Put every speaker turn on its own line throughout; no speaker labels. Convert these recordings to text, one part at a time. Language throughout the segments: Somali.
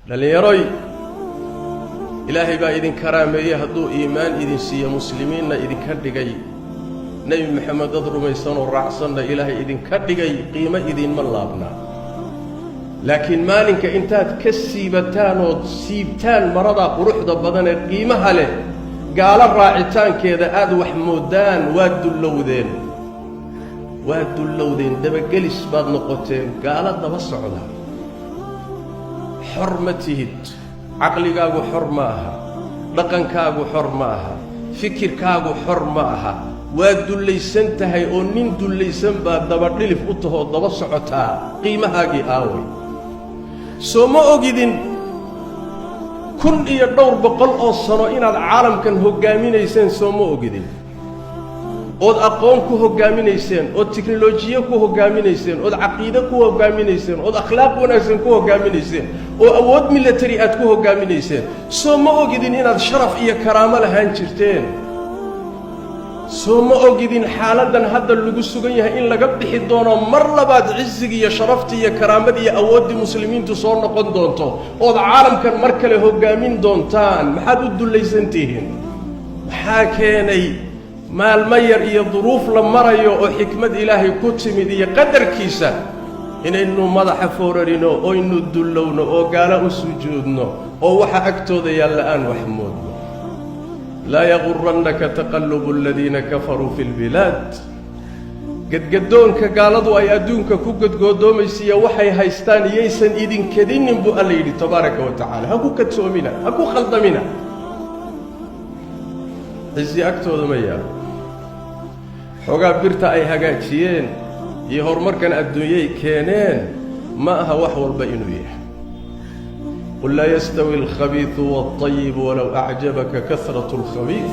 Dhallinyaroy, Ilaahay baa idin karaameeyey hadduu iimaan idin siiyo, muslimiinna idinka dhigay, Nebi Moxamed dad rumaysanoo raacsanna Ilaahay idinka dhigay. Qiimo idinma laabnaa, laakiin maalinka intaad ka siibataan ood siibtaan maradaa quruxda badan ee qiimaha leh, gaalo raacitaankeeda aad wax mooddaan, waad dullowdeen, waad dullowdeen. Dabagelis baad noqoteen, gaalo daba socda. Xor ma tihid, caqligaagu xor ma aha, dhaqankaagu xor ma aha, fikirkaagu xor ma aha. Waad dullaysan tahay oo nin dullaysan baad dabadhilif u tahoo daba socotaa. Qiimahaagii aaway? Soo ma ogidin 1200 oo sano inaad caalamkan hoggaaminayseen? Soo ma ogidin ood aqoon ku hoggaaminayseen, ood tiknolojiye ku hoggaaminayseen, ood caqiide ku hoggaaminayseen, ood akhlaaq wanaagsan ku hoggaaminayseen, oo awood military aad ku hoggaaminayseen? Soo ma ogidin inaad sharaf iyo karaamo lahaan jirteen? Soo ma ogidin xaaladdan hadda lagu sugan yahay in laga bixi doono, mar labaad cizigii iyo sharaftii iyo karaamadii iyo awooddii muslimiintu soo noqon doonto, ood caalamkan mar kale hoggaamin doontaan? Maxaad u dullaysan tihiin? Maxaa keenay maalmo yar iyo duruuf la marayo oo xikmad Ilaahay ku timid iyo qadarkiisa inaynu madaxa foorarino, oynu dullowno, oo gaalo u sujuudno, oo waxa agtooda yaalla aan wax moodno? Laa yagurannaka taqallubu aladiina kafaruu fi lbilaad. Gadgadoonka gaaladu ay adduunka ku gadgoodoomaysiiya waxay haystaan iyaysan idinkadinin, buu Alla yidhi tabaaraka wa tacaala. Ha ku kadsoomina, ha ku khaldamina. Cizi agtooda ma yaalo. Xoogaa birta ay hagaajiyeen iyo horumarkan adduunyay keeneen ma aha wax walba inuu yahay. Qul laa yastawi alkhabiidu waalayibu walow acjabaka kasratu alkhabiid.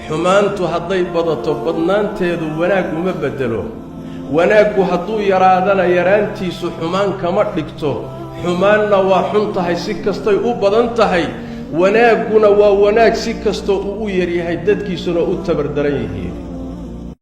Xumaantu hadday badato, badnaanteedu wanaag uma beddelo. Wanaaggu hadduu yaraadana, yaraantiisu xumaan kama dhigto. Xumaanna waa xun tahay si kastay u badan tahay, wanaagguna waa wanaag si kastoo uu u yaryahay, dadkiisuna u tabardaran yihiin.